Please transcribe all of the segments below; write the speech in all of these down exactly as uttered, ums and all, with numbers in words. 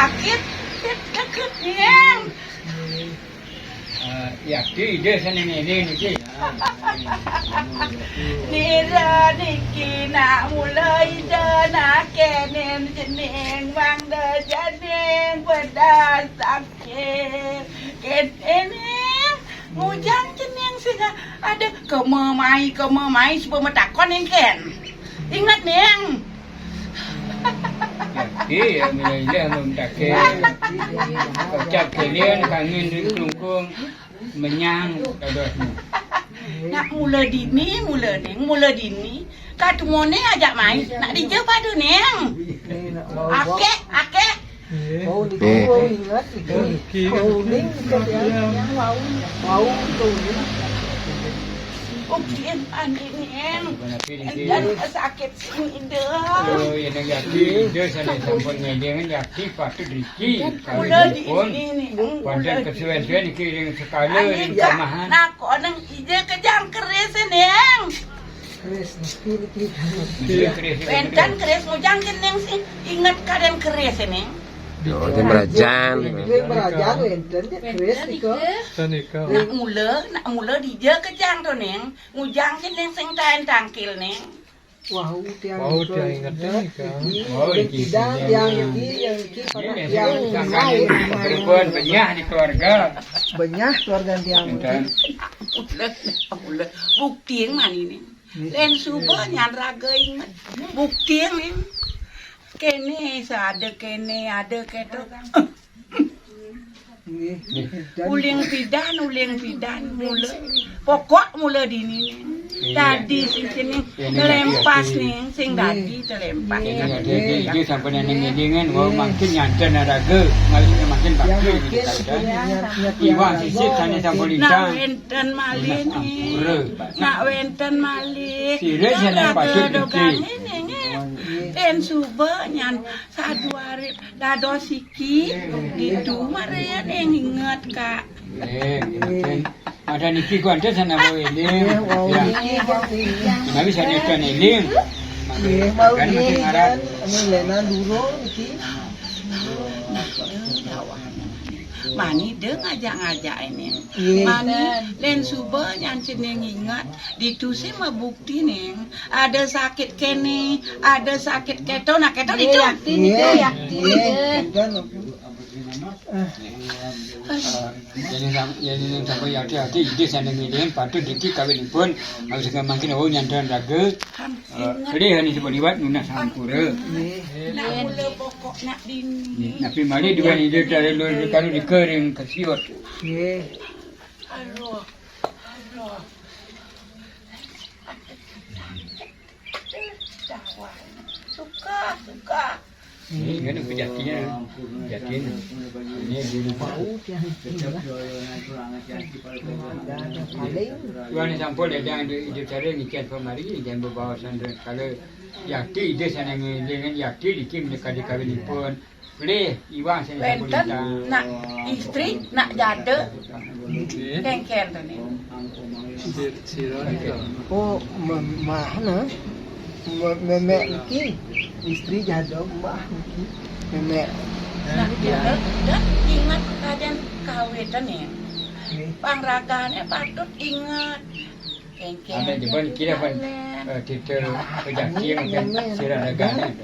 Sakit, sakit, sakit, Néng. Eh, ya, Ki, ida sané ngéling niki. Nira niki nak mula ida nak kénén cening mangda cening pedas sakit. Kénén, Néng. Ngujang cening sing ada kema mai, kema mai suba matakon éngkén. Ingat, Néng. Laki, ya, mula ilah mem take. Kocap kelian, kangin di kelungkung, menyang, dados. Nak mula dini, mula Néng, mula dini. Katumone ajak mai, nak dija pada, Néng. Akeh, akeh. Oh, niku. Eh. Bau ingat niku. Bau ning niku ya. Bau tu. Oh, pian panik ni, Néng. Jan sakit sini dah. Oh, ya, Néng, Yati, ida sané sampun ngéling, Yati patut riki. Mula di sini, Néng. Wonten kesuwen-suwen niki ring sekala ring kamahan. Nak oneng ija kejang keris, Néng. Keris niki, niki. Wénten keris ngujang cening sing inget kadén keris, Néng. Oh, di merajan. Di merajan wénten ja keris nika. Nika. Nak mula, nak mula dija kejang to, Néng. Ngujang cening sing taén tangkil, Néng. Wau tiang. Wau tiang inget nika. Wau iki tiang niki, yang niki pada tiang lain. Pripun benyah di keluarga. Benyah keluarga tiang. Enten. Mula, mula. Bukti yang mana ini? Lén suba nyan raga inget. Bukti ning. Kéné sada kéné ada kéto. Nggih. Uling pidan, uling pidan mula. Pokok mula dini ning. Dadi sing sini telempas ning, sing dadi telempas. Ini ada iki sampun ning ngelingan, wau mangkin nyanten raga, malih mangkin bakti. Iwang sisip sané sampun lintang. Wénten malih ning. Nak wénten malih. Sira sané patut dogane ning. Ten suba nyan saduare dados siki ditu mare ning inget, Kak. Eh, mungkin ada niki ku ante sané mau eling. Ya. Menawi sané ten eling. Nggih, mau kan mesti niki ngaran. Kan, anu, lenan durung niki. Mani de ngajak-ngajak ini. Mani len suba nyan cening inget, ditu sih mabukti ning. Ada sakit kene, ada sakit keto, nah keto ditu. Yakti niki, yakti. Yen sam-, yen sampai yakti-yakti, ide sanding ngiling, patut diki kawinipun, harus ngemangkin, oh, nyandan raga. Kelih ane sebab liwat nunas sampura. Nak mula pokok nak dini. Napi malih dua ide dari luar kalu dikering kesiut. Nggih. Aduh. Aduh. Suka, suka. Ini kan pejatinya. Pejatin. Ini dulu. Tuan sampun ledang di, di cara ngiken pemari, jangan bebawa sandra. Kalau yakti ide sana dengan yakti dikim dekat di kawin pun. Boleh, iwang sing wénten sapunika. Nak istri, nak jada. Kengken to ni. Sir-, sira nika. Oh, ma-, mana? Ma-, memek niki. Istri jada mbah niki. Memek. Nak jada, dah ingat kajen kawin to ni. Nggih. Pangragane patut ingat. Ada jebon kira pun, eh, titel pejati mungkin sira ragane.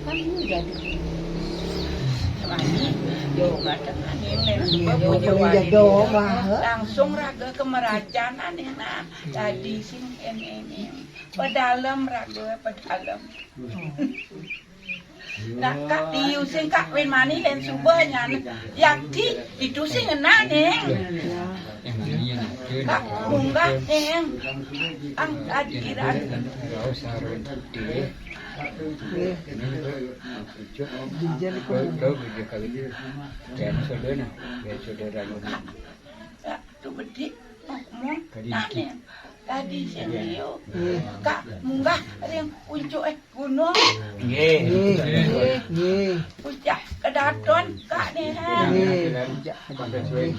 Kan jadi. Yo, kadang ane langsung raga kemerajanan enak. Jadi sing ene-ene. Pedalem raga, pedalem. Nah, Kak, diusing Kak Win Mani len suba nyan. Yakti, ditu sing ngena, Neng. Kak, munggah, Neng. Ang, ad, kira. Kak, tu bedik. Ngomong, tadi, tadi sing liu. Kak, munggah ring puncuk, eh, gunung. Nggih. Nggih. Nggih. Puncak kedaton, Kak, nih, ha. Nggih. Puncak kedaton.